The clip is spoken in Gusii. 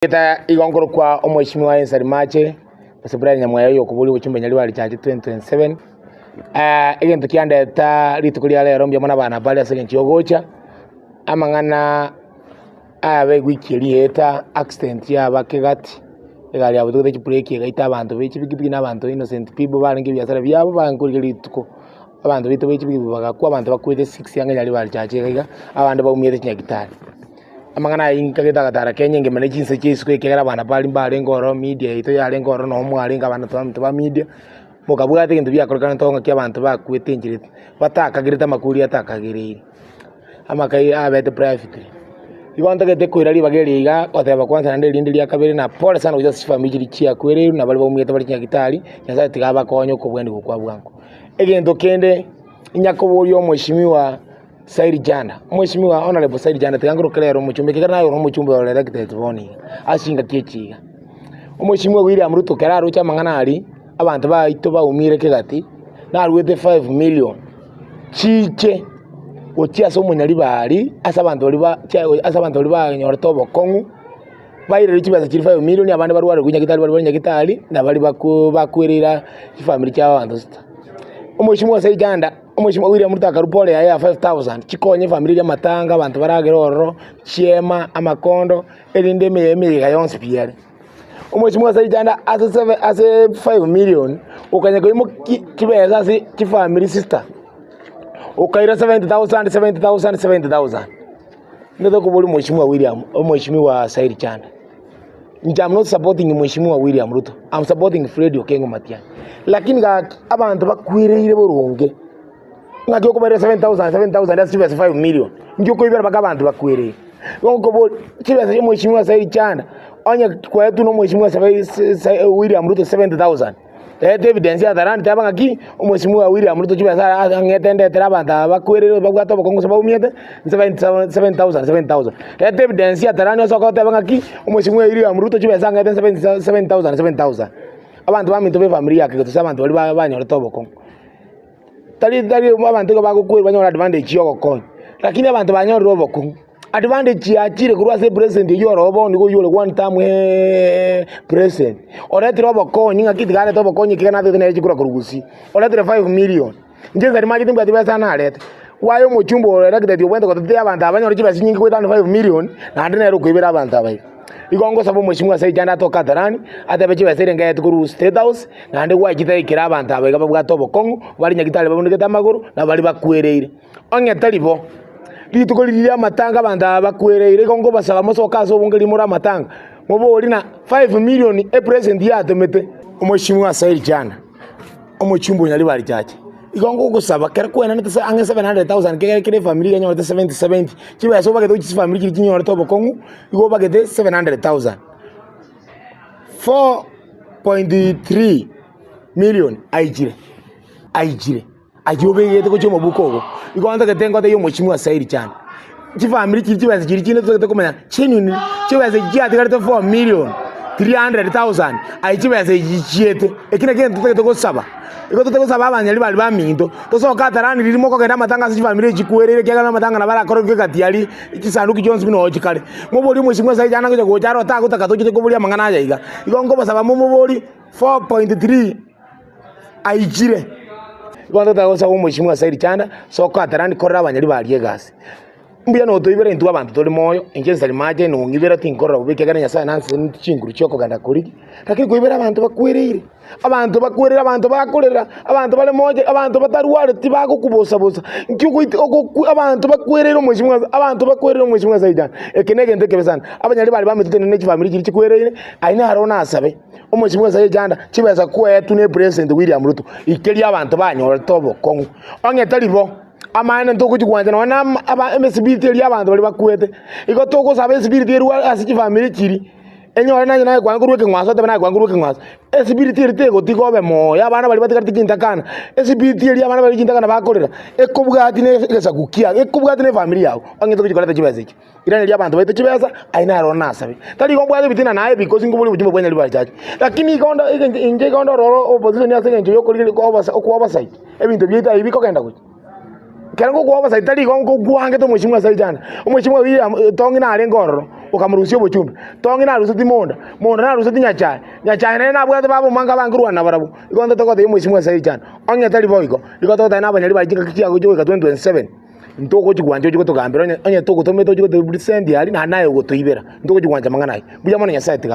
Erieta igo nkorokwa Omweshimiwa Ensari Mache, ase Brian Nyamweya oyo okoboria obochumbe Nyaribari Church 2027. Egento kiandeta rituko ria rero mbuya mono abana bare ase eng'encho ya ogocha, amang'ana aya ewiki eria yaeta accident yaba kegati, egari yabutogete chibreki egaita abanto be chipikipiki na abanto innocent people barenge ebiasara biabo barenge korigia rituko, abanto baito be chipikipiki bagakwa abanto bakwete six ang'e Nyaribari Church iga iga, abande baumiete chinyagitari. Amang'ana aya inkagete agatara kenya engima ne chinsa chia isiko ekiagera abana baria mbarenge ororo media yaito yarenge ororo noo mwarenge abana twaminto ba media, mokabwata egento biakorekanete ng'aki abanto bakwete enchera batakagerete amakori atakagereire, amakai abete privately. Igo ntagete koira ribaga eri iga goteba kwanza naende erinde ria kabere na pole sana gochia ase chifamiri chiria chiakwereirwe na baria baumete bare chinyagitari, Nyasaye tiga abakonye okobwenia okwo kwa bwango. Egento kende, inyakoboria omweshimiwa. Sairi Janda, Omweshimiwa Honourable Sairi Janda tiga ngoroke rero omochumba ekiagera naye ore omochumba ore elected bono iga ase chingaki echi iga. Omweshimiwa William Ruto ekero aroche amang'ana aria, abanto baito baumire kegati, naruete 5 million chiche gochia ase omonyaribari ase abanto baria ba chia ase abanto baria banyorete obokong'u, bairerwe chibesa chiria 5 million abande barwarerwe nyagetari baria bare nyagetari, na baria baku bakwereire chifamiri chiabo abanto sita. Omweshimiwa Sairi Janda. Omweshimiwa William Ruto akarua pole yaye ya 5000 chikonye efamiri eria amatanga abanto baragere ororo, chiema, amakondo, erinde eme emeyega yonsi pi ere. Omweshimiwa Saijanda ase seve ase 5 million, okanya koimokia chibesa ase chifamiri sister, okaira 70,000 70,000 70,000. Nigo tokoboria omweshimiwa William, omweshimiwa Said Chanda. Inche am not supporting mweshimiwa William Ruto, am supporting Fred Okengo Matiang'i. Lakini gaki abanto bakwereire boronge, ng'aki okobaira 7000 7000 ase chibesa 5 million, inki okoibera mpaka abanto bakwereire? Igo nkoboria, chibesa chia omweshimiwa Said Chanda, onye kwaetwe na omweshimiwa William Ruto 7000. Reta evidence ya Talanta teba ng'aki omweshimiwa William Ruto chibesa ang'ete ndetere abanto aba bakwerire babwate obokong'u gose baumiete 7000 7000. Reta evidence ya Talanta osoke otebe ng'aki omweshimiwa William Ruto chibesa ang'ete 7000 7000. Abanto baminto ba efamiri yake gose abanto baria banyorete obokong'u. Tari tari abanto igo bagokwerwa banyore advantage ya ogokonya, lakini abanto banyorire obokong'u. Advantage yachire korwa ase epresident oyio ore oo bono nigo oyio ore one term president, oretire obokonyi ng'aki tiga arete obokonyi ekiagera natagete nere chikura korwa gusii, oretire 5 million. Inche nsa rimachete mbwati besa narete, kwaye omochumba ore elected obwenerete gotetea abanto aba banyore chibesa chinyinge goetania 5 million, naende nere okoibera abanto aba iga. Igo ngosaba omweshimiwa ase richanda atoke Kasarani, atebe chibesa ere nkaetwe korwa State House, naende gwachete aikere abanto aba iga babwate obokong'u, bare nyagitari babunekete amagoro, na baria bakwereire. Onye tari bo, rituko riria ri'amatanga abanto aba bakwereire, igo nkobasaba mosoke ase obonge rimore amatanga, moborie na 5 million epresent yatomete. Omweshimiwa ase richanda, omochumba o Nyaribari Church. Igo ngogosaba kero kwenanete se ang'e 700,000 kegere kera efamiri iga enyorete 70 70, chibesa obagete gochia chifamiri chiria chinyorete obokong'u, igo obagete 700,000. 4.3 million aichire, aichire, ayio obegete gochia omobuko ogo. Igo ntagete ngotebie omochie ase richanda, chifamiri chiria chibesa chiria chinde totagete komanya genuinely chibesa echi chiatigarete 4 million 300,000 aye chibesa echi chichiete, eki nakio egento totagete gosaba. Igo totagete gosaba abanyari baria baminto, tosoke atarani riria mokogenda amatanga ase chifamiri echi chikwereire ekiagera amatanga nabo arakore egati aria chisanduki chionsi buna oo chikare. Moborie omweshimiwa ase richanda ngocha gocha aro tagotaka tochete koboria amang'ana aya iga. Igo nkobasaba momoborie 4.3 aichire. Igo totagete gosaba omweshimiwa ase richanda, soka atarani korera abanyari baria egasi. Mbuya notoibera intwe abanto tore moyo, inche nsari mache nong'ibera tinkorora bobe ekiagera Nyasae nanseseneti chinguru chi'okogenda korigia, lakini koibera abanto bakwereire, abanto bakwereire, abanto bakorera, abanto bare moyo, abanto batarwareti bagokubosa bosa, nki ogoit ogokwa abanto bakwereire omweshimiwa ase abanto bakwereire omweshimiwa ase echanda. Eke na egento ekebe sana, abanyari baria bametete ne chifamiri chiria chikwereire, aye naro nasabe, omweshimiwa ase echanda, chibesa kwaetwe na epresident William Ruto, ikeria abanto banyorete obokong'u, onye tari bo. Amaene ntogochia gwancha nonya na ama aba emesibiti eria abanto baria bakwete. Igo togosaba esibiriti erwe ase chifamiri chiria, enyore naye naye kwanye korwa ekeng'wanso otebe naye kwanye korwa ekeng'wanso. Esibiriti eria tegotiga obe moyo, abana baria batigarete chintakana, esibiriti eria abana baria chintakana bakorera, ekobwati na egesaku kiago, ekobwati na efamiri yago, onye togochia koreta chibesa echi. Iraneria abanto baito chibesa, aye naro nasabe. Tari igo mbwate ebitina naye because nkoboria obochumbe bwa Nyaribari Church. Lakini igo nda egento inche igo ndore oro opposition ase eng'encho yokorigereria kwa obasa okwa oversight ebinto biaito aye bikogenda gochia. Ekero ngokwa oversight tari igo nkogwangete omweshimiwa ase richanda. Omweshimiwa William Tong'i narenge ororo. Okamorusia obochumbe. Tong'i naruseti monda, monda naruseti Nyachae, Nyachae nere nabwate baba omwango abange korwana nabarabwo. Igo ntete gotebia omwesimiwa ase richani, onye tari boigo, igo togoteba nabanyari baye chingaki chiago chigoika 2027, ntogochi gwancha ochi gotogambera onye onye togotomete ochi gotopresent aria naende naye ogotoibera, ntogochi gwancha amang'ana ayio. Mbuya mono Nyasaye tiga.